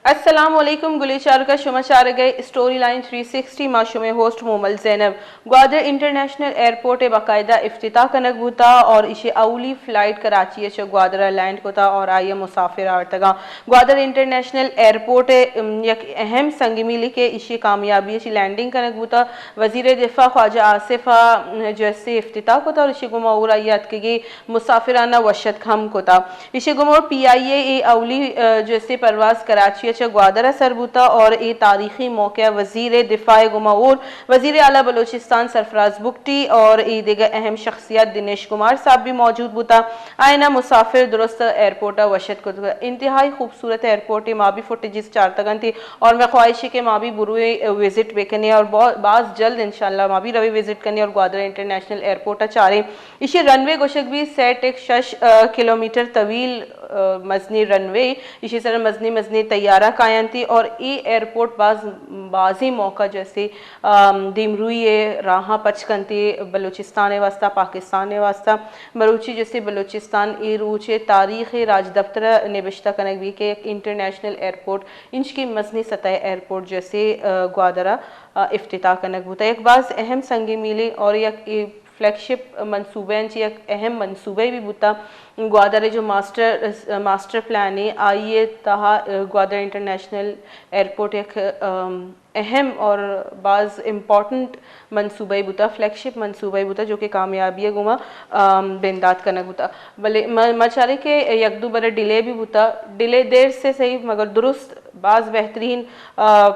السلام علیکم، گلیں چاروکاں، شما چارگ ءَ ئے اسٹوری لائن تھری سکسٹی، ما شمئے ہوسٹ مومل زینب۔ گوادر انٹرنیشنل ایئرپورٹ ءِ باقاعدہ افتتاح کنگ بوتا اور ایشی اولی فلائٹ کراچی ءَ چہ گوادر ءَ لینڈ کتا اور آئی ءَ مسافر آورتگاں۔ گوادر انٹرنیشنل ایئرپورٹ ءِ، ام، یک اہم سنگ میلے کہ ایشی کامیابی ءَ چہ لینڈنگ کنگ بوتا۔ وزیر دفاع خواجہ آصف ءَ جو استے افتتاح کتا اور ایشی گوما اور آئی ءَ اتکگیں مسافرانہ وش اتک ہم کتا۔ ایشی گوما اور پی آئی اے ءِ اولی، ا، جو استے پرواز کراچی ءَ چہ گوادر ءَ سر بوتا اور اے تاریخی موقع ءَ وزیر دفاع ءِ گوما اور وزیر اعلیٰ بلوچستان سرفراز بگٹی اور اے دگہ اہم شخصیت دنیش کمار صاحب بھی موجود بوتا۔ آئینا مسافر درست ایئرپورٹ ءَ وش اتک کت۔ انتہائی خوبصورت ایئرپورٹ ءِ، ما بھی فوٹیجز چارتگ انت اور مئے خواہش ہے کہ ما بھی برویں وزٹ بکنیں اور بہت، باز جلد انشاءاللہ ما بھی رویں وزٹ کنیں اور گوادر انٹرنیشنل ایئرپورٹ ءَ چاریں۔ ایشی رن وے گوشگ بی سیٹ ایک شش، ا، کلومیٹر طویل، ا، مزنیں رن وے، ایشی سرا مزنیں مزنیں طیارہ کاینتی اور اے ایئرپورٹ باز، بازیں موقع جو استے، ام، دیمروئی ءِ راہاں پچ کنتی بلوچستان ءِ واسطہ، پاکستان ءِ واسطہ۔ مروچی جو استے بلوچستان اے روچ ءِ تاریخ ءِ راجدپتر ءَ نبشتہ کنگ بی کہ یک انٹرنیشنل ایئرپورٹ، انچکیں مزنیں سطح ءِ ایئرپورٹ جو استے، ا، گوادر ءَ، ا، افتتاح کنگ بوتا۔ یک باز اہم سنگ میلے اور یک اے فلیگ شپ منصوبہ انچ یک اہم منصوبہ بھی بوتا۔ گوادر ءِ جو ماسٹر، ماسٹر پلان ہے، آئی ءِ تہا، ا، گوادر انٹرنیشنل ایئرپورٹ یک، ام، اہم اور باز امپورٹنٹ منصوبہ بوتا، فلیگ شپ منصوبہ بوتا، جو کہ کامیابی ءِ گوما، ام، بندات کنگ بوتا۔ بلے ما، ما چارے کہ یک دو برے ڈیلے بھی بوتا، ڈیلے دیر سے صحیح مگر درست باز بہترین، ا،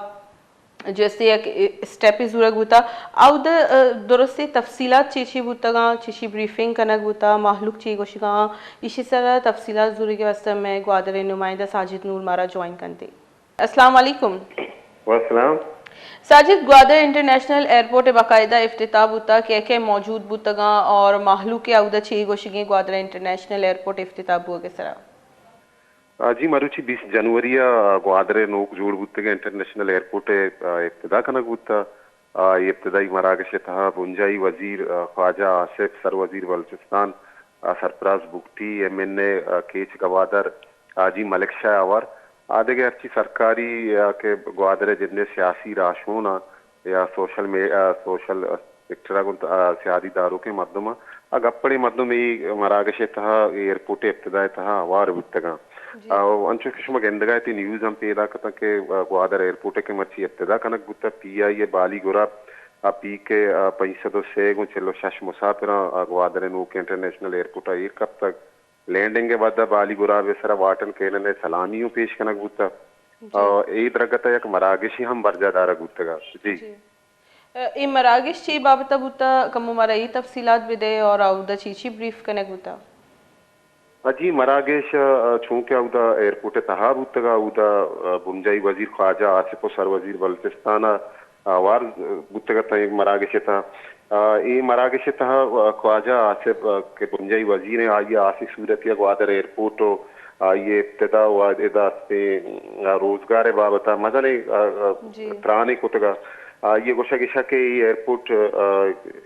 جو استے یک اسٹیپ زورگ بوتا۔ اود، ا، درستی تفصیلات چی چی بوتگاں، چی چی بریفنگ کنگ بوتا، مہلوک چی گوشگاں، ایشی سرا تفصیلات زورگ واسطہ مئے گوادر ءِ نمائندہ ساجد نور مارا جوائن کنتے۔ السلام علیکم۔ وعلیکم السلام۔ ساجد، گوادر انٹرنیشنل ایئرپورٹ ءِ باقاعدہ افتتاح بوتا، کہ کہ موجود بوتگاں اور مہلوک ءِ اودا چی گوشگیں گوادر انٹرنیشنل ایئرپورٹ افتتاح بوگ ءِ سرا؟ آ، جی، مروچی بیست جنوری ءَ گوادر ءِ نوک جوڑ بوتگیں انٹرنیشنل ایئرپورٹ ءِ، آ، ابتدا کنگ بوتا۔ آ، اے ابتدائی مراگش ءِ تہا بنجاہی وزیر، آ، خواجہ آصف، سر وزیر بلوچستان، آ، سرفراز بگٹی، ایم این اے، آ، کیچ گوادر، حاجی ملک شاہ آوار، آ دگہ ہرچی سرکاری یا کہ گوادر ءِ جتنے سیاسی راہشون آں یا سوشل می-، آ، سوشل سیکٹر ءَ گوں، آ، سیادی داروکیں مردم آں۔ آ گپڑیں مردم اے مراگش ءِ تہا، اے ایئرپورٹ ءِ ابتدا ءِ تہا ہوار بوتگاں۔ جی۔ آ، انچو کہ شما گندگ ءَ ات، نیوز ہم پیداک اتاں کہ، آ، گوادر ایئرپورٹ ءِ کہ مرچی ابتدا کنگ بوتگ، پی آئی اے بالی گراب، آ، پی کے، آ، پنچ سد و سے گوں چل و شش مسافراں، آ، گوادر ءِ نوک انٹرنیشنل ایئرپورٹ ءَ ایر کپتگ۔ لینڈنگ ءَ بعد ءَ بالی گراب ءِ سرا واٹن کینن ءِ سلامی اوں پیش کنگ بوتگ۔ جی۔ آ، اے درگت ءَ یک مراگشے ہم برجاہ دارگ بوتگ۔ جی۔ جی۔ اے مراگش چی بابت ءَ بوتا؟ کمو مارا اے تفصیلات بدے اور اودا چی چی بریف کنگ بوتا؟ جی، مراگش، آ، چونکہ اودا ایئرپورٹ ءِ تہا بوتگ، اودا، آ، بنجاہی وزیر خواجہ آصف و سر وزیر بلوچستان ءَ آوار بوتگ اتاں اے مراگش ءِ تہا۔ آ، اے مراگش ءِ تہا، آ، خواجہ آصف، آ، کہ بنجاہی وزیر ایں، آئی ءَ ہاسیں صورتی ءَ گوادر ایئرپورٹ و آئی ءِ ابتدا و ادا استیں، آ، روزگار ءِ بابت ءَ مزنیں، آ، آ، جی۔ ترانے کتگ۔ آئی ءِ گوشگ ایش کہ اے ایئرپورٹ، آ،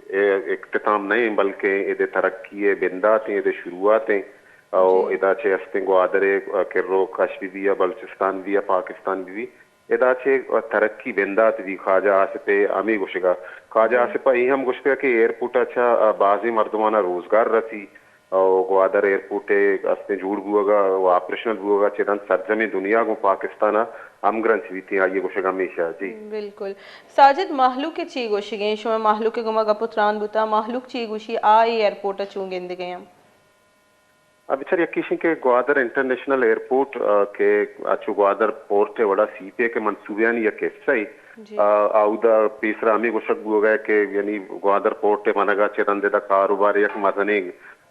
اے اختتام نہ ایں، بلکیں ادے ترقی ءِ بندات ایں، ادے شروعات ایں۔ او جی۔ ادا چہ استیں گوادر ءِ، آ، کر و کش بہ بی یا بلوچستان بہ بی یا پاکستان بہ بی، ادا چہ ترقی بندات بی۔ خواجہ آصف ءِ ہمے گوشگ ءَ۔ خواجہ جی۔ آصف ءَ اے ہم گوشتگ کہ ایئرپورٹ ءَ چہ، آ، بازیں مردماناں روزگار رسی۔ او گوادر ایئرپورٹ ءِ استیں جوڑ بوگ ءَ و آپریشنل بوگ ءَ چہ دنت سرجمیں دنیا گوں پاکستان ءَ ہمگرنچ بیتیں، آئی ءِ گوشگ ہمیش ءَ۔ جی۔ بالکل۔ ساجد، مہلوک ءِ چی گوشگ ایں؟ شما مہلوک ءِ گوما گپ و تران بوتا، مہلوک چی گوشی، آ اے ایئرپورٹ ءَ چون گندگ ءَ ایں؟ آ، بچار یکے ایش ایں کہ گوادر انٹرنیشنل ایئرپورٹ، آ، کہ اچو گوادر پورٹ ءِ وڑا سی پیک ءِ منصوبیانی یک حصہ اے۔ جی۔ آ، اودا پیسرا ہمے گوشگ بوگ ءَ کہ یعنی گوادر پورٹ ءِ بنگ ءَ چہ رند ادا کاروبار ءِ یک مزنیں،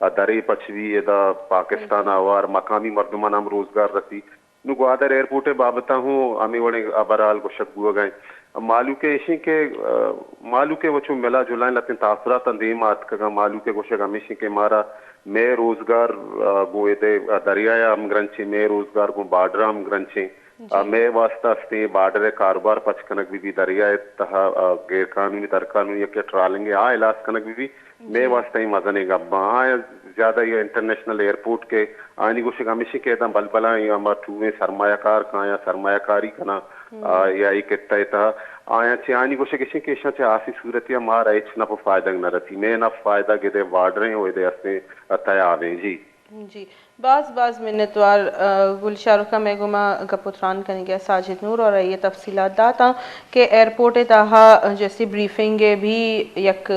آ، درے پچ بی، ادا پاکستان ءَ بالکل۔ ہوار مقامی مردماں ہم روزگار رسی۔ نوں گوادر ایئرپورٹ ءِ بابت ءَ ہوں ہمے وڑیں ہبرحال گوشگ بوگ ءَ ایں۔ مہلوک ءِ ایش ایں کہ، آ، مہلوک ءِ وچو ملا جلائیں لہتیں تاثراتاں دیم ءَ اتکگاں۔ مہلوک ءِ گوشگ ہمیش ایں کہ مارا مئے روزگار، آ، گوں ادے، آ، دریایا ہمگرنچیں، مئے روزگار گوں بارڈرا ہمگرنچیں۔ آ، مئے واستہ استیں بارڈر ءِ کاروبار پچ کنگ بہ بی، دریا ءِ تہا، آ، غیر قانونی، در قانونی یک ٹرالنگ ءَ آ ہلاس کنگ بہ بی، مئے واستہ اے مزنیں گپ باں۔ آ زیادہ اے انٹرنیشنل ایئرپورٹ کہ آیانی گوشگ ہمیش ایں کہ اداں بلبلاں اے ہما ٹوہیں سرمایہ کار کایاں سرمایہ کاری کناں، آ، یا اے خطہ ءِ تہا آیاں چہ آیانی گوشگ اش ایں کہ اشاں چہ ہاسی صورت ءَ مارا ہچ نپ ءُ فائدگ نہ رسی۔ مئے نپ فائدگ ادے بارڈر ایں ءُ ادے استیں، آ، تیاب ایں۔ جی۔ جی، باز باز منتوار، آ، گل شاہ رخ ءَ مئے گوما گپ ءُ تران کنگ ءَ ساجد نور اور آئی ءَ تفصیلات داتاں کہ ایئرپورٹ ءِ تہا جیسے بریفنگ ءِ بھی یک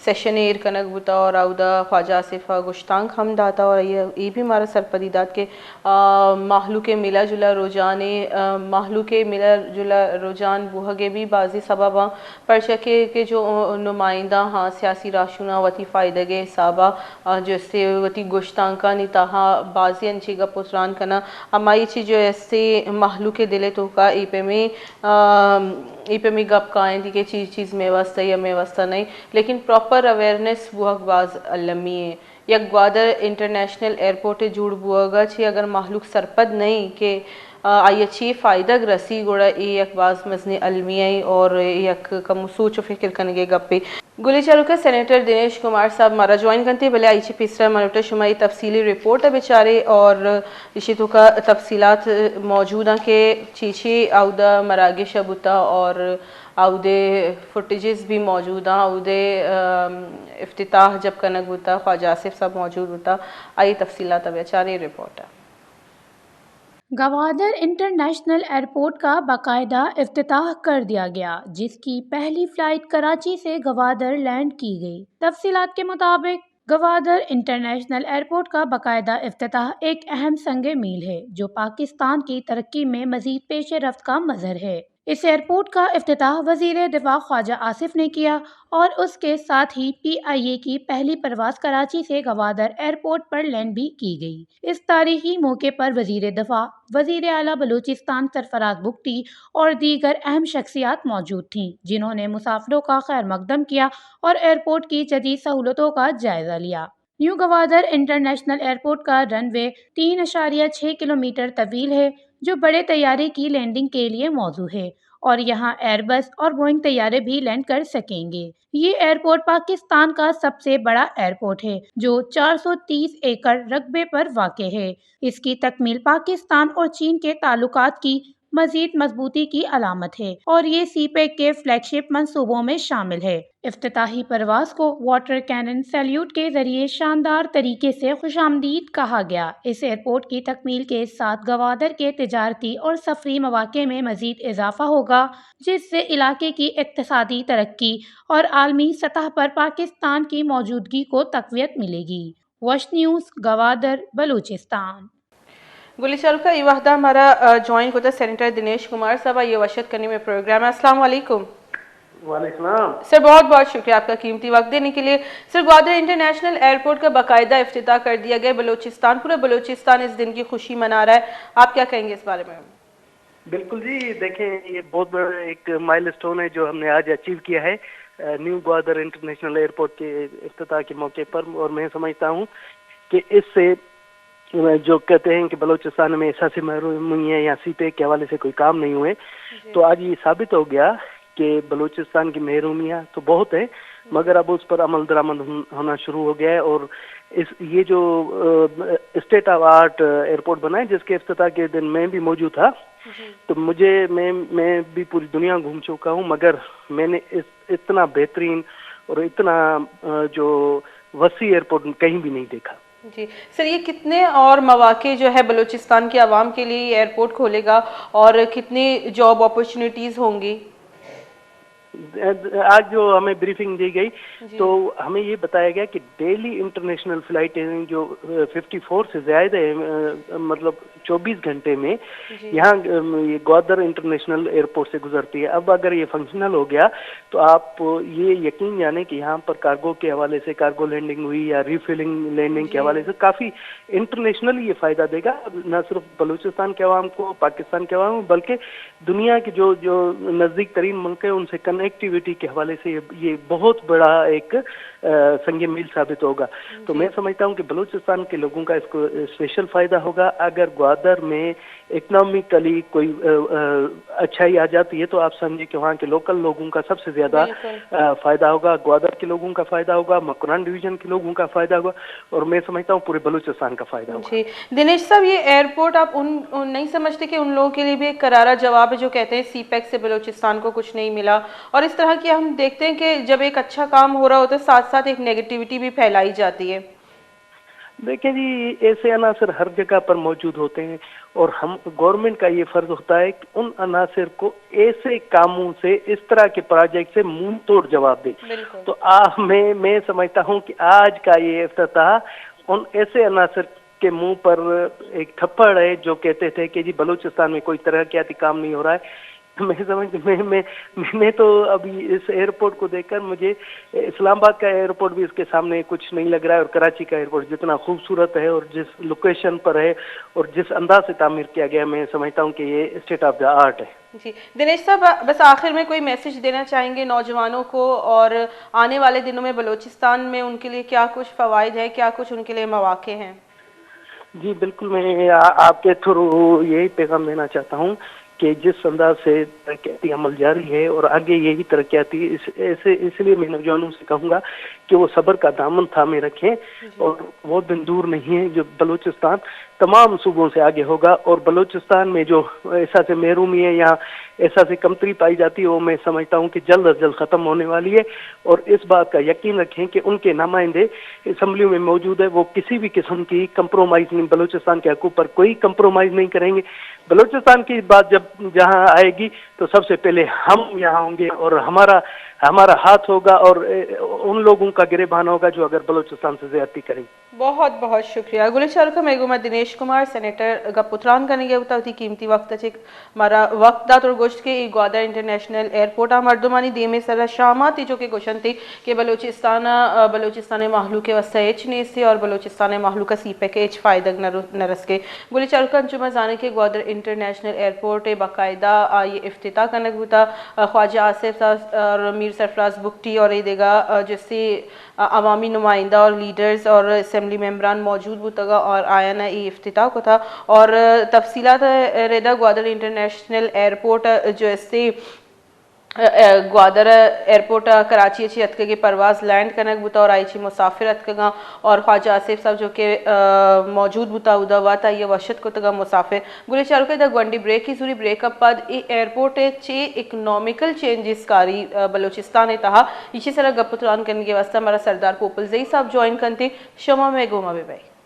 سیشن ایر کنگ بوتا اور اودا خواجہ آصف ءَ گشتانک ہم داتا اور آئی ءَ اے بھی مارا سرپدی دات کہ، آ، مہلوک ءِ ملا جلا رجحان ءَ، آ، مہلوک ءِ ملا جلا رجحان بوہگ ءِ بھی بازی سبب آں۔ پرچا کہ، کہ جو نمائندہ ہاں سیاسی راہشوناں وتی فائدگ ءِ حساب ءَ، آ، جو استے وتی گشتانکانی تہا بازی انچیں گپ ءُ تران کناں، ہمائی چی جو استے مہلوک ءِ دل ءِ توکا اے پیمیں، آ، اے پیمیں گپ کاینتی کہ چیز چیز مئے واستہ یا مئے واستہ نئیں، لیکن پراپر اویئرنیس بوہگ باز المی ایں۔ یک گوادر انٹرنیشنل ایئرپورٹ ءِ جوڑ بوہگ ءَ چہ اگر مہلوک سرپد نئیں کہ، آ، آئی ءَ چی فائدگ رسی، گڑا اے یک باز مزنیں المی ایں اور اے یک کمو سوچ ءُ فکر کنگ ءِ گپے۔ گلیں چاروکاں، سینیٹر دنیش کمار صاحب مارا جوائن کنتے، بلے آئی چہ پیسرا من لوٹاں شما اے تفصیلی رپورٹ ءَ بچارے اور ایشی توکا تفصیلات موجود ایں کہ چی چی اودا مراگش ءَ بوتا اور اودے فوٹیجز بھی موجود ایں، اودے، ام، افتتاح جب کنگ بوتا، خواجہ آصف صاحب موجود بوتا، آئی تفصیلات ءَ بچارے رپورٹ ءَ۔ گوادر انٹرنیشنل ایئرپورٹ کا باقاعدہ افتتاح کر دیا گیا، جس کی پہلی فلائٹ کراچی سے گوادر لینڈ کی گئی۔ تفصیلات کے مطابق، گوادر انٹرنیشنل ایئرپورٹ کا باقاعدہ افتتاح ایک اہم سنگ میل ہے، جو پاکستان کی ترقی میں مزید پیش رفت کا مظہر ہے۔ اس ایئرپورٹ کا افتتاح وزیر دفاع خواجہ آصف نے کیا اور اس کے ساتھ ہی پی آئی اے کی پہلی پرواز کراچی سے گوادر ایئرپورٹ پر لینڈ بھی کی گئی۔ اس تاریخی موقع پر وزیر دفاع، وزیر اعلیٰ بلوچستان سرفراز بگٹی اور دیگر اہم شخصیات موجود تھیں، جنہوں نے مسافروں کا خیر مقدم کیا اور ایئرپورٹ کی جدید سہولتوں کا جائزہ لیا۔ نیو گوادر انٹرنیشنل ایئرپورٹ کا رن وے تین اعشاریہ چھ کلومیٹر طویل ہے، جو بڑے طیارے کی لینڈنگ کے لیے موزوں ہے اور یہاں ایئر بس اور بوئنگ طیارے بھی لینڈ کر سکیں گے۔ یہ ایئرپورٹ پاکستان کا سب سے بڑا ایئرپورٹ ہے، جو چار سو تیس ایکڑ رقبے پر واقع ہے۔ اس کی تکمیل پاکستان اور چین کے تعلقات کی مزید مضبوطی کی علامت ہے اور یہ سی پیک کے فلیگ شپ منصوبوں میں شامل ہے۔ افتتاحی پرواز کو واٹر کینن سیلیوٹ کے ذریعے شاندار طریقے سے خوش آمدید کہا گیا۔ اس ایئرپورٹ کی تکمیل کے ساتھ گوادر کے تجارتی اور سفری مواقع میں مزید اضافہ ہوگا، جس سے علاقے کی اقتصادی ترقی اور عالمی سطح پر پاکستان کی موجودگی کو تقویت ملے گی۔ وش نیوز، گوادر، بلوچستان۔ گلیں چاروکاں، اے وہدا مارا، آ، جوائن کتا سینیٹر دنیش کمار صاحب، آئی ءَ وش اتک کنیں مئے پروگرام ءَ۔ السلام علیکم۔ وعلیکم السلام۔ سر، بہت بہت شکریہ آپ کا قیمتی وقت دینے کے لیے۔ سر، گوادر انٹرنیشنل ایئرپورٹ کا باقاعدہ افتتاح کر دیا گیا، بلوچستان، پورا بلوچستان اس دن کی خوشی منا رہا ہے، آپ کیا کہیں گے اس بارے میں؟ بالکل جی، دیکھیں، یہ بہت بڑا ایک مائل اسٹون ہے جو ہم نے آج اچیو کیا ہے، آ، نیو گوادر انٹرنیشنل ایئرپورٹ کے افتتاح کے موقع پر، اور میں سمجھتا ہوں کہ اس سے جو کہتے ہیں کہ بلوچستان میں احساس محرومی ہے یا سی پیک کے حوالے سے کوئی کام نہیں ہوئے، تو آج یہ ثابت ہو گیا کہ بلوچستان کی محرومیاں تو بہت ہیں، مگر اب اس پر عمل درآمد ہون-، ہونا شروع ہو گیا ہے، اور اس، یہ جو، آ، اسٹیٹ آف آرٹ ایئرپورٹ بنا ہے، جس کے افتتاح کے دن میں بھی موجود تھا، تو مجھے، میں، میں بھی پوری دنیا گھوم چکا ہوں، مگر میں نے اس، اتنا بہترین اور اتنا، آ، جو وسیع ایئرپورٹ کہیں بھی نہیں دیکھا۔ جی سر، یہ کتنے اور مواقع جو ہے بلوچستان کی عوام کے لیے یہ ایئرپورٹ کھولے گا اور کتنی جاب اپرچونیٹیز ہوں گی؟ آج جو ہمیں بریفنگ دی گئی، تو ہمیں یہ بتایا گیا کہ ڈیلی انٹرنیشنل فلائٹیں جو، آ، ففٹی فور سے زیادہ ہیں، آ، مطلب چوبیس گھنٹے میں یہاں، آ، یہ گوادر انٹرنیشنل ایئرپورٹ سے گزرتی ہے۔ اب اگر یہ فنکشنل ہو گیا تو آپ یہ یقین جانیں کہ یہاں پر کارگو کے حوالے سے، کارگو لینڈنگ ہوئی یا ریفلنگ لینڈنگ کے حوالے سے کافی انٹرنیشنل یہ فائدہ دے گا، نہ صرف بلوچستان کے عوام کو، پاکستان کے عوام کو، بلکہ دنیا کے جو، جو نزدیک ترین ملک ہیں، ان سے کنیکٹیویٹی کے حوالے سے یہ، یہ بہت بڑا ایک، संग میل ثابت ہوگا۔ تو میں سمجھتا ہوں کہ بلوچستان کے لوگوں کا اس کو اسپیشل فائدہ ہوگا۔ اگر گوادر میں اکنامکلی کوئی اچھائی آ جاتی ہے تو آپ سمجھیں کہ وہاں کے لوکل لوگوں کا سب سے زیادہ فائدہ ہوگا، گوادر کے لوگوں کا فائدہ ہوگا، مکران ڈویژن کے لوگوں کا فائدہ ہوگا، اور میں سمجھتا ہوں پورے بلوچستان کا فائدہ ہوگا۔ جی، دنیش صاحب، یہ ایئرپورٹ آپ ان نہیں سمجھتے کہ ان لوگوں کے لیے بھی ایک کرارا جواب ہے جو کہتے ہیں سی پیک سے بلوچستان کو کچھ نہیں ملا؟ اور اس طرح کی ہم دیکھتے ہیں کہ جب ایک اچھا کام ہو رہا ہوتا ہے، ساتھ ساتھ ایک نیگیٹیوٹی بھی پھیلائی جاتی ہے۔ دیکھیں جی، ایسے عناصر ہر جگہ پر موجود ہوتے ہیں اور ہم، گورنمنٹ کا یہ فرض ہوتا ہے کہ ان عناصر کو ایسے کاموں سے، اس طرح کے پروجیکٹ سے منہ توڑ جواب دے۔ تو آ میں میں سمجھتا ہوں کہ آج کا یہ افتتاح ان ایسے عناصر کے منہ پر ایک تھپڑ ہے جو کہتے تھے کہ جی بلوچستان میں کوئی ترقیاتی کام نہیں ہو رہا ہے۔ میں سمجھ میں میں میں نے تو ابھی اس ایئرپورٹ کو دیکھ کر مجھے اسلام آباد کا ایئرپورٹ بھی اس کے سامنے کچھ نہیں لگ رہا ہے، اور کراچی کا ایئرپورٹ جتنا خوبصورت ہے اور جس لوکیشن پر ہے اور جس انداز سے تعمیر کیا گیا، میں سمجھتا ہوں کہ یہ اسٹیٹ آف دا آرٹ ہے۔ جی، دنیش صاحب، بس آخر میں کوئی میسج دینا چاہیں گے نوجوانوں کو، اور آنے والے دنوں میں بلوچستان میں ان کے لیے کیا کچھ فوائد ہے، کیا کچھ ان کے لیے مواقع ہیں؟ جی بالکل، میں آپ کے تھرو یہی پیغام دینا چاہتا ہوں کہ جس انداز سے ترقیاتی عمل جاری ہے اور آگے یہی ترقیاتی، اس ایسے اس لیے میں نوجوانوں سے کہوں گا کہ وہ صبر کا دامن تھامے رکھیں اور وہ دن دور نہیں ہے جو بلوچستان تمام صوبوں سے آگے ہوگا اور بلوچستان میں جو احساس محرومی ہے یا احساس کمتری پائی جاتی ہے، وہ میں سمجھتا ہوں کہ جلد از جلد ختم ہونے والی ہے۔ اور اس بات کا یقین رکھیں کہ ان کے نمائندے اسمبلیوں میں موجود ہے، وہ کسی بھی قسم کی کمپرومائز نہیں، بلوچستان کے حقوق پر کوئی کمپرومائز نہیں کریں گے۔ بلوچستان کی بات جب جہاں آئے گی تو سب سے پہلے ہم یہاں ہوں گے اور ہمارا ہمارا ہاتھ ہوگا اور ان لوگوں کا گریبان ہوگا جو اگر بلوچستان سے زیادتی کریں۔ بہت بہت شکریہ۔ گلیں چاروکاں، مئے گوما دنیش کمار سینیٹر گپ و تران کنگی بوتا، وتی قیمتی وقت چک مارا وقت دات اور گوشت کہ ای گوادر انٹرنیشنل ایئرپورٹ آ مردمانی دیمے سرا شاماتی جو کہ گوشنتی کہ بلوچستان، بلوچستان مہلوک واسطہ ہچ نیستی اور بلوچستان مہلوک سی پیک ہچ فائدگ نہ رسکے۔ گلیں چاروکاں، انچو ما زانیں کہ گوادر انٹرنیشنل ایئرپورٹ باقاعدہ آئی افتتاح کنگ بوتا، خواجہ آصف صاحب اور میر سرفراز بگٹی اور ای دگہ جسی عوامی نمائندہ اور لیڈرز اور اسمبلی ممبران موجود بوتگا اور آیانا ای افتتاح کتا اور تفصیلات ردا گوادر انٹرنیشنل ایئرپورٹ جو استی گوادر ایئرپورٹ کراچی چی اتکگے پرواز لینڈ کنگ بوتا اور آئی چی مسافر اتکگاں اور خواجہ آصف صاحب جو کہ موجود بوتا اودا وت آئی وشت کتگا مسافر۔ گلیں چاروکاں، ادا گونڈیں بریکے زوری، بریک ءَ پد اے ایئرپورٹ ءِ چے اکنامیکل چینجز کاری بلوچستان ءِ تہا، ایشی سرا گپ ءُ تران کنگ ءِ واستہ مارا سردار پوپلزئی صاحب جوائن کنت۔ شما مئے گوما بہ بئے۔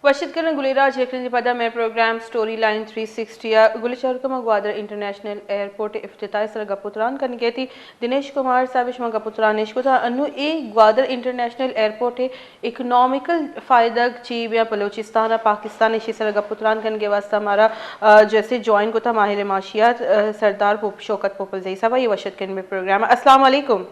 وش اتک کناں گلیں راج، یک رندے پدا مئے programme story line three sixty ءَ۔ گلیں چاروکاں، ما گوادر انٹرنیشنل ایئرپورٹ ءِ افتتاح ءِ سرا گپ ءُ تران کنگ ءَ اتیں۔ دنیش کمار صاحب، شما گپ ءُ تران اش کتا، انو اے گوادر انٹرنیشنل ایئرپورٹ ءِ اکنامیکل فائدگ چی بیا بلوچستان ءَ پاکستان ءَ، ایشی سرا گپ ءُ تران کنگ ءِ واستہ مارا، آ، جیسے جوائن کتا ماہر معاشیات، آ، سردار پوپ-، شوکت پوپلزئی صاحب، آئی وش اتک کنیں مئے پروگرام ءَ۔ السلام علیکم۔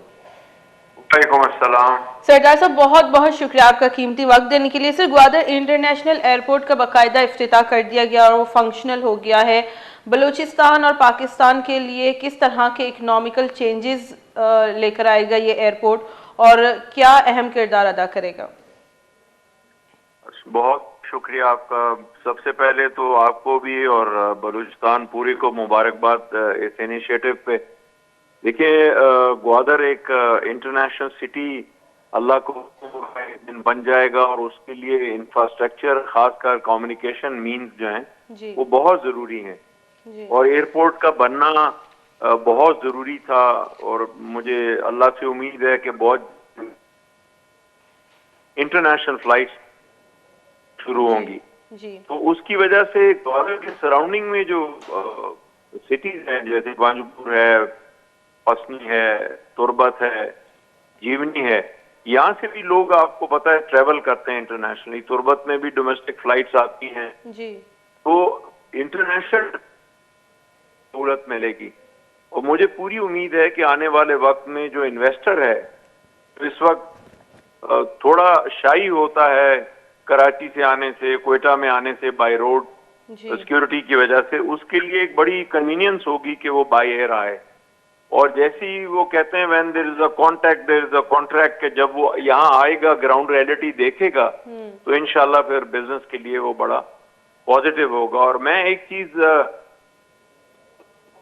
وعلیکم السلام۔ سردار صاحب، بہت بہت شکریہ آپ کا قیمتی وقت دینے کے لیے۔ سر، گوادر انٹرنیشنل ایئرپورٹ کا باقاعدہ افتتاح کر دیا گیا اور وہ فنکشنل ہو گیا ہے۔ بلوچستان اور پاکستان کے لیے کس طرح کے اکنامیکل چینجز، آ، لے کر آئے گا یہ ایئرپورٹ اور کیا اہم کردار ادا کرے گا؟ بہت شکریہ آپ کا۔ سب سے پہلے تو آپ کو بھی اور بلوچستان پورے کو مبارکباد، آ، اس انیشیٹو پہ۔ دیکھیں، آ، گوادر ایک، آ، انٹرنیشنل سٹی اللہ کو ایک دن بن جائے گا اور اس کے لیے انفراسٹرکچر، خاص کر کمیونیکیشن مینز جو ہیں، جی۔ وہ بہت ضروری ہیں۔ جی۔ اور ایئرپورٹ کا بننا، آ، بہت ضروری تھا اور مجھے اللہ سے امید ہے کہ بہت انٹرنیشنل فلائٹس شروع ہوں گی۔ جی۔ تو اس کی وجہ سے گوادر کے سراؤنڈنگ میں جو، آ، سٹیز ہیں، جیسے بانجو پور ہے، پسنی ہے، تربت ہے، جیونی ہے، یہاں سے بھی لوگ، آپ کو پتہ ہے، ٹریول کرتے ہیں انٹرنیشنلی۔ تربت میں بھی ڈومیسٹک فلائٹس آتی ہیں۔ جی۔ تو انٹرنیشنل سہولت ملے گی۔ اور مجھے پوری امید ہے کہ آنے والے وقت میں جو انویسٹر ہے، جو اس وقت، آ، تھوڑا شائی ہوتا ہے کراچی سے آنے سے، کوئٹہ میں آنے سے بائی روڈ، جی۔ سیکیورٹی کی وجہ سے، اس کے لیے ایک بڑی کنوینئنس ہوگی کہ وہ بائی ایئر آئے۔ اور جیسے ہی وہ کہتے ہیں، when there is a contact, there is a contract, کہ جب وہ یہاں آئے گا، گراؤنڈ ریئلٹی دیکھے گا، ہوں۔ تو انشاءاللہ پھر بزنس کے لیے وہ بڑا پازیٹیو ہوگا۔ اور میں ایک چیز، آ،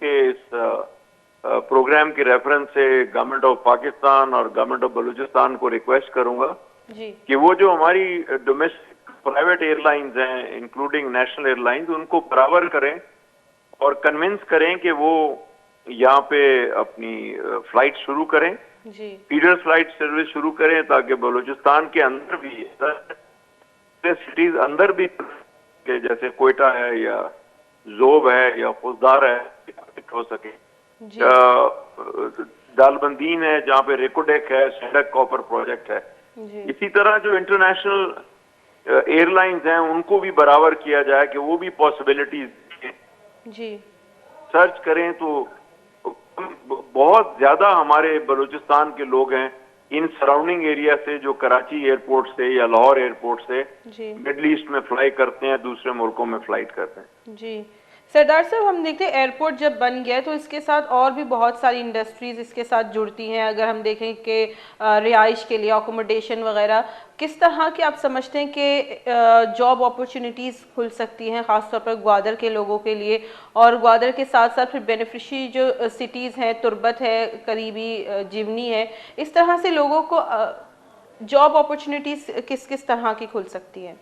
کہ اس، آ، آ، پروگرام کے ریفرنس سے گورنمنٹ آف پاکستان اور گورنمنٹ آف بلوچستان کو ریکویسٹ کروں گا، جی۔ کہ وہ جو ہماری ڈومیسٹک پرائیویٹ ایئر لائنز ہیں، انکلوڈنگ نیشنل ایئر لائنز، ان کو برابر کریں اور کنونس کریں کہ وہ یہاں پہ اپنی، آ، فلائٹ شروع کریں، جی۔ فیڈر فلائٹ سروس شروع کریں، تاکہ بلوچستان کے اندر بھی، سٹیز اندر بھی، کہ جیسے کوئٹہ ہے یا زوب ہے یا خضدار ہے، ہو سکے۔ جی۔ آ، دالبندین ہے، جہاں پہ ریکوڈیک ہے، سینڈک کاپر پروجیکٹ ہے۔ جی۔ اسی طرح جو انٹرنیشنل، آ، ایئر لائنز ہیں، ان کو بھی برابر کیا جائے کہ وہ بھی پاسبلٹیز دیں۔ جی۔ سرچ کریں تو بہت زیادہ ہمارے بلوچستان کے لوگ ہیں ان سراؤنڈنگ ایریا سے، جو کراچی ایئرپورٹ سے یا لاہور ایئرپورٹ سے، جی۔ مڈل ایسٹ میں فلائی کرتے ہیں، دوسرے ملکوں میں فلائٹ کرتے ہیں۔ جی۔ سردار صاحب، ہم دیکھتے ہیں ایئرپورٹ جب بن گیا ہے تو اس کے ساتھ اور بھی بہت ساری انڈسٹریز اس کے ساتھ جڑتی ہیں۔ اگر ہم دیکھیں کہ، آ، رہائش کے لیے اکوموڈیشن وغیرہ، کس طرح کے آپ سمجھتے ہیں کہ، آ، جاب اپرچونیٹیز کھل سکتی ہیں، خاص طور پر گوادر کے لوگوں کے لیے، اور گوادر کے ساتھ ساتھ پھر بینیفیشری جو، آ، سٹیز ہیں، تربت ہے، قریبی، آ، جیونی ہے، اس طرح سے لوگوں کو، آ، جاب اپرچونیٹیز کس کس طرح کی کھل سکتی ہیں؟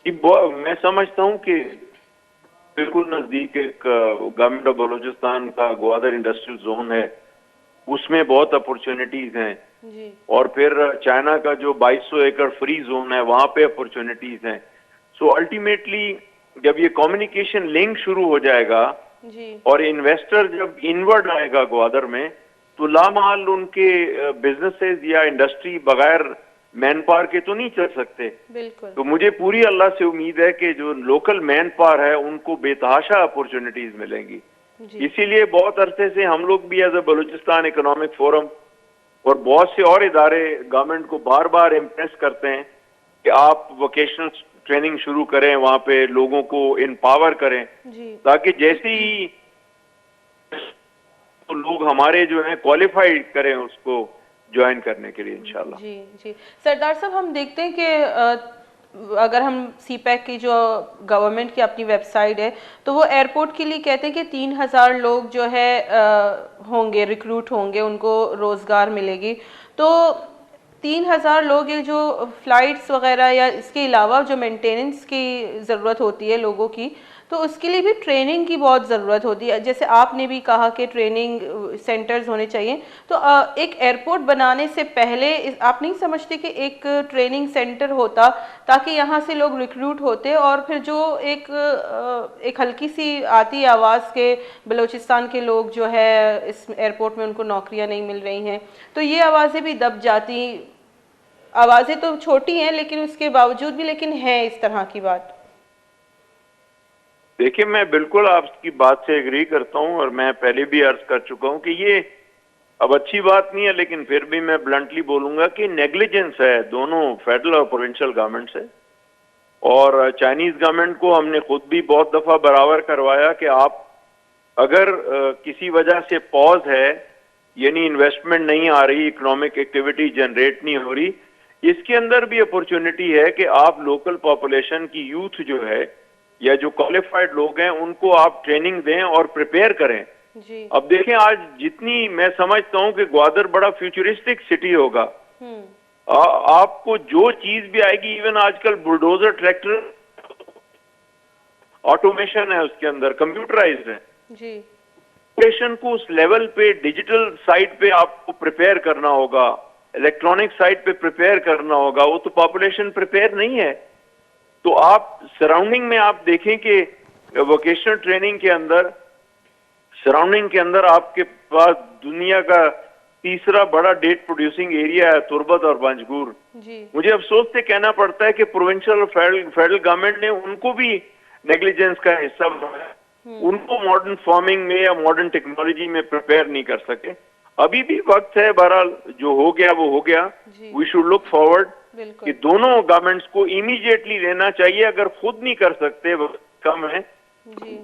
جی، بو-، میں سمجھتا ہوں کہ بالکل نزدیک ایک، آ، گورنمنٹ آف بلوچستان کا گوادر انڈسٹریل زون ہے، اس میں بہت اپرچونیٹیز ہیں۔ جی۔ اور پھر چائنا کا جو بائیس سو ایکڑ فری زون ہے، وہاں پہ اپرچونیٹیز ہیں۔ سو الٹیمیٹلی جب یہ کمیونیکیشن لنک شروع ہو جائے گا، جی۔ اور انویسٹر جب انورڈ آئے گا گوادر میں، تو لامحال ان کے، آ، بزنسز یا انڈسٹری بغیر مین پاور کے تو نہیں چل سکتے۔ بالکل۔ تو مجھے پوری اللہ سے امید ہے کہ جو لوکل مین پاور ہے، ان کو بے تحاشا اپرچونیٹیز ملیں گی۔ جی۔ اسی لیے بہت عرصے سے ہم لوگ بھی as a Balochistan economic forum اور بہت سے اور ادارے گورنمنٹ کو بار بار امپریس کرتے ہیں کہ آپ ووکیشنل ٹریننگ شروع کریں، وہاں پہ لوگوں کو امپاور کریں، جی۔ تاکہ جیسے ہی تو لوگ ہمارے جو ہیں کوالیفائی کریں اس کو جوائن کرنے کے لیے انشاءاللہ۔ جی، جی۔ سردار صاحب، ہم دیکھتے ہیں کہ، آ، اگر ہم سی پیک کی جو گورنمنٹ کی اپنی ویب سائٹ ہے، تو وہ ایئرپورٹ کے لیے کہتے ہیں کہ تین ہزار لوگ جو ہے، آ، ہوں گے، ریکروٹ ہوں گے، ان کو روزگار ملے گی۔ تو تین ہزار لوگ، یہ جو فلائٹس وغیرہ یا اس کے علاوہ جو مینٹیننس کی ضرورت ہوتی ہے لوگوں کی، تو اس کے لیے بھی ٹریننگ کی بہت ضرورت ہوتی ہے۔ جیسے آپ نے بھی کہا کہ ٹریننگ، آ، سینٹرز ہونے چاہیے۔ تو، آ، ایک ایئرپورٹ بنانے سے پہلے اس، آپ نہیں سمجھتے کہ ایک ٹریننگ سینٹر ہوتا، تاکہ یہاں سے لوگ ریکروٹ ہوتے اور پھر جو ایک، آ، ایک ہلکی سی آتی آواز کہ بلوچستان کے لوگ جو ہے اس ایئرپورٹ میں ان کو نوکریاں نہیں مل رہی ہیں، تو یہ آوازیں بھی دب جاتی۔ آوازیں تو چھوٹی ہیں، لیکن اس کے باوجود بھی، لیکن ہیں اس طرح کی بات۔ دیکھیے، میں بالکل آپ کی بات سے ایگری کرتا ہوں اور میں پہلے بھی عرض کر چکا ہوں کہ یہ اب اچھی بات نہیں ہے، لیکن پھر بھی میں بلنٹلی بولوں گا کہ نیگلیجنس ہے دونوں فیڈرل اور پروونشل گورنمنٹ سے۔ اور چائنیز گورنمنٹ کو ہم نے خود بھی بہت دفعہ برابر کروایا کہ آپ اگر، آ، کسی وجہ سے پاز ہے، یعنی انویسٹمنٹ نہیں آ رہی، اکنامک ایکٹیویٹی جنریٹ نہیں ہو رہی، اس کے اندر بھی اپرچونٹی ہے کہ آپ لوکل پاپولیشن کی یوتھ جو ہے یا جو کوالیفائڈ لوگ ہیں، ان کو آپ ٹریننگ دیں اور پریپیئر کریں۔ جی۔ اب دیکھیں، آج جتنی میں سمجھتا ہوں کہ گوادر بڑا فیوچرسٹک سٹی ہوگا۔ ہوں۔ آ-، آپ کو جو چیز بھی آئے گی، ایون آج کل بلڈوزر، ٹریکٹر، آٹومیشن ہے، اس کے اندر کمپیوٹرائزڈ ہے۔ جی۔ پاپولیشن کو اس لیول پہ، ڈیجیٹل سائڈ پہ آپ کو پریپیئر کرنا ہوگا، الیکٹرانک سائڈ پہ پریپیئر کرنا ہوگا، وہ تو پاپولیشن پریپیئر نہیں ہے۔ تو آپ سراؤنڈنگ میں آپ دیکھیں کہ ووکیشنل ٹریننگ کے اندر، سراؤنڈنگ کے اندر آپ کے پاس دنیا کا تیسرا بڑا ڈیٹ پروڈیوسنگ ایریا ہے تربت اور پنجگور۔ جی۔ مجھے افسوس سے کہنا پڑتا ہے کہ پروونشل اور فیڈرل، فیڈرل گورنمنٹ نے ان کو بھی نیگلیجنس کا حصہ بنایا۔ ہوں۔ ان کو ماڈرن فارمنگ میں یا ماڈرن ٹیکنالوجی میں پریپیئر نہیں کر سکے۔ ابھی بھی وقت ہے، بہرحال جو ہو گیا وہ ہو گیا۔ جی۔ We should look forward بالکل۔ کہ دونوں گورنمنٹس کو امیڈیٹلی لینا چاہیے، اگر خود نہیں کر سکتے، وہ کم ہے۔ جی۔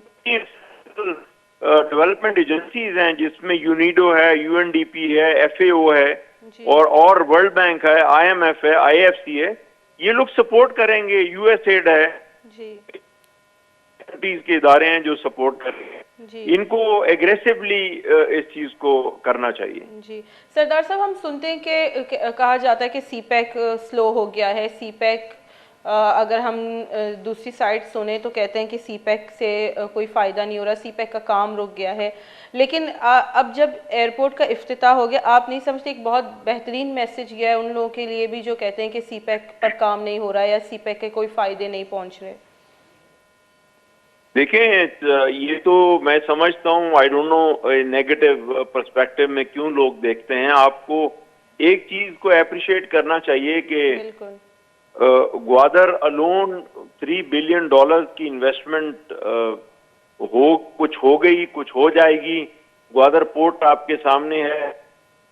ڈیولپمنٹ ایجنسیز ہیں، جس میں یونیڈو ہے، یو این ڈی پی ہے، ایف اے او ہے، جی۔ اور اور ورلڈ بینک ہے، آئی ایم ایف ہے، آئی ایف سی ہے، یہ لوگ سپورٹ کریں گے، یو ایس ایڈ ہے، جی۔ چیریٹیز کے ادارے ہیں جو سپورٹ کر رہے ہیں، جی۔ ان کو ایگریسولی اس چیز کو کرنا چاہیے۔ جی۔ سردار صاحب، ہم سنتے ہیں کہ کہ- کہا جاتا ہے کہ سی پیک سلو ہو گیا ہے، سی پیک، اگر ہم دوسری سائیڈ سنیں تو کہتے ہیں کہ سی پیک سے کوئی فائدہ نہیں ہو رہا، سی پیک کا کام رک گیا ہے۔ لیکن اب جب ایئرپورٹ کا افتتاح ہو گیا، آپ نہیں سمجھتے ایک بہت بہترین میسج گیا ہے ان لوگوں کے لیے بھی جو کہتے ہیں کہ سی پیک پر کام نہیں ہو رہا ہے یا سی پیک کے کوئی فائدے نہیں پہنچ رہے؟ دیکھیں، یہ تو میں سمجھتا ہوں، I don't know, negative perspective میں کیوں لوگ دیکھتے ہیں۔ آپ کو ایک چیز کو اپریشیٹ کرنا چاہیے کہ، بالکل۔ آ، Gwadar alone three billion dollars کی انویسٹمنٹ، آ، ہو، کچھ ہو گئی، کچھ ہو جائے گی۔ گوادر پورٹ آپ کے سامنے ہے،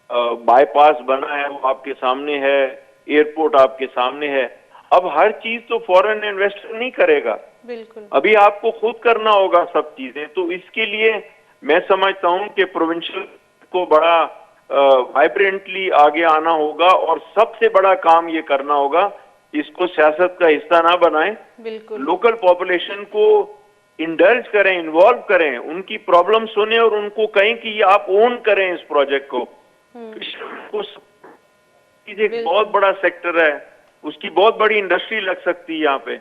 آ، بائی پاس بنا ہے، وہ آپ کے سامنے ہے، ایئرپورٹ آپ کے سامنے ہے۔ اب ہر چیز تو فارن انویسٹر نہیں کرے گا۔ بالکل۔ ابھی آپ کو خود کرنا ہوگا سب چیزیں۔ تو اس کے لیے میں سمجھتا ہوں کہ پروونشل کو بڑا، آ، وائبرنٹلی آگے آنا ہوگا اور سب سے بڑا کام یہ کرنا ہوگا، اس کو سیاست کا حصہ نہ بنائیں۔ بالکل۔ لوکل پاپولیشن کو انڈلج کریں، انوالو کریں، ان کی پرابلم سنیں اور ان کو کہیں کہ یہ آپ اون کریں اس پروجیکٹ کو۔ ہم۔ فشرمین کو س-، چیز ایک بالکل۔ بہت بڑا سیکٹر ہے، اس کی بہت بڑی انڈسٹری لگ سکتی ہے یہاں پہ۔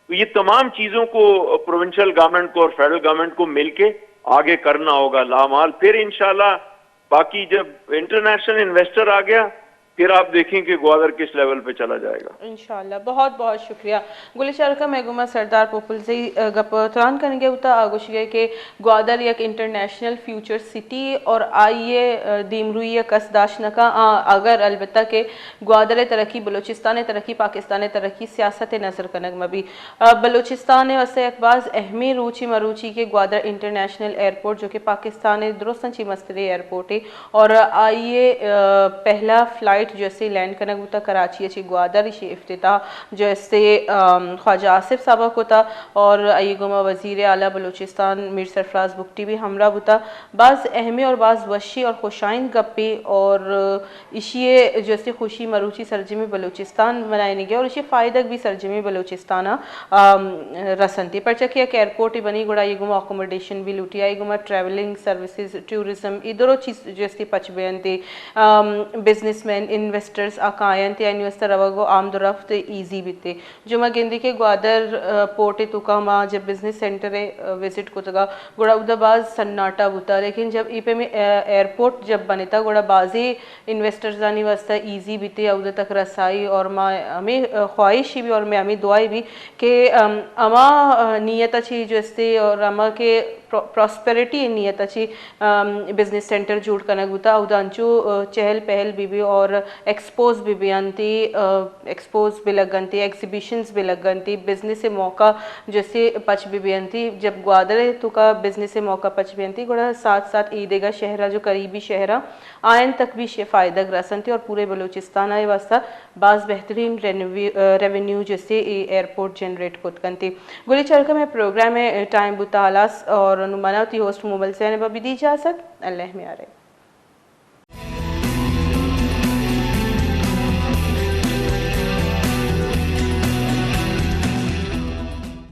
تو یہ تمام چیزوں کو پروونشل گورنمنٹ کو اور فیڈرل گورنمنٹ کو مل کے آگے کرنا ہوگا لامال۔ پھر انشاءاللہ باقی جب انٹرنیشنل انویسٹر آ گیا، پھر آپ دیکھیں کہ گوادر کس لیول پہ چلا جائے گا۔ انشاءاللہ۔ بہت بہت شکریہ۔ گل چارکا، مئے گوما سردار پوپلزئی، ء، گپ ء تران کنگ ء بوتا، آ گوشگ ء کہ گوادر یک انٹرنیشنل فیوچر سٹی اور آئی ء، ء، دیمروئی ء کس داشت نہ کن، آ، اگر البتہ کہ گوادر ء ترقی، بلوچستان ء ترقی، پاکستان ء ترقی سیاست ء نظر کنگ مہ بی۔ ء، بلوچستان ء واستہ یک باز اہمیں روچے مروچی کہ گوادر انٹرنیشنل ایئرپورٹ جو کہ پاکستان ء درستاں چہ مستریں ایئرپورٹے اور آئی ء، ء، پہلا فلائٹ جو اسے لینڈ کنگ بوتا کراچی ء چہ گوادر، ایشی افتتاح جو اسے، ام، خواجہ آصف صاحب ء کتا اور آئی گوما وزیر اعلیٰ بلوچستان میر سرفراز بگٹی بھی ہمراہ بوتا۔ باز اہمیں اور باز وشی اور خوشائند گپے اور ایشی ء جو اسے خوشی مروچی سرجمیں بلوچستان منائینگ ء اور ایشی فائدگ بھی سرجمیں بلوچستان ء، ام، رسنتی، پرچا کہ یک ایئرپورٹ بنی گڑا آئی گوما اکوموڈیشن بھی لوٹی، آئی گوما ٹریولنگ سروسز، ٹورزم، اے درو چیز جو اسے پچ بینتے، ام، بزنس مین، انویسٹرز آ کاینتے، آئی واسطہ روگ و آمد و رفت ایزی بیتے۔ جو ما گندی کہ گوادر، ء، پورٹ ء توکا ما جب بزنس سینٹر ء، ء، وزٹ کتگا، گڑا اودا باز سناٹا بوتا، لیکن جب ای پہ میں، ء، ایئرپورٹ جب بنتا، گڑا بازی انویسٹرزانی واسطہ ایزی بیتے اودا تک رسائی، اور ما ہمیں، ء، خواہشی بھی اور میں ہمیں دعائی بھی کہ، ام، ہما، ء، نیت اچھی جو استے اور ہما کہ پرو-، پراسپیرٹی نیت اچھی، ام، بزنس سینٹر جوڑ کنگ بوتا، اودا انچو، ء، چہل پہل بی بی اور ایکسپوز بی بی انتی، ء، ایکسپوز بہ لگنتی، ایگزیبیشنز بہ لگنتی، بزنس موقع جیسے پچ بہ بینتی۔ جب گوادر توکا بزنس موقع پچ بینتی، گڑا ساتھ ساتھ اے دیگا شہرا جو قریبی شہرا آئین تک بھی شے فائدہ گرسنتی اور پورے بلوچستان آئے واسطہ باز بہترین رینوی-، ریونیو جیسے اے ایئرپورٹ جنریٹ کت کنتی۔ گلی چرکا میں پروگرام ٹائم بوتا ہلاس اور نمانا تی ہوسٹ موبل زینب بھی دی اجازت۔ اللہ میارے۔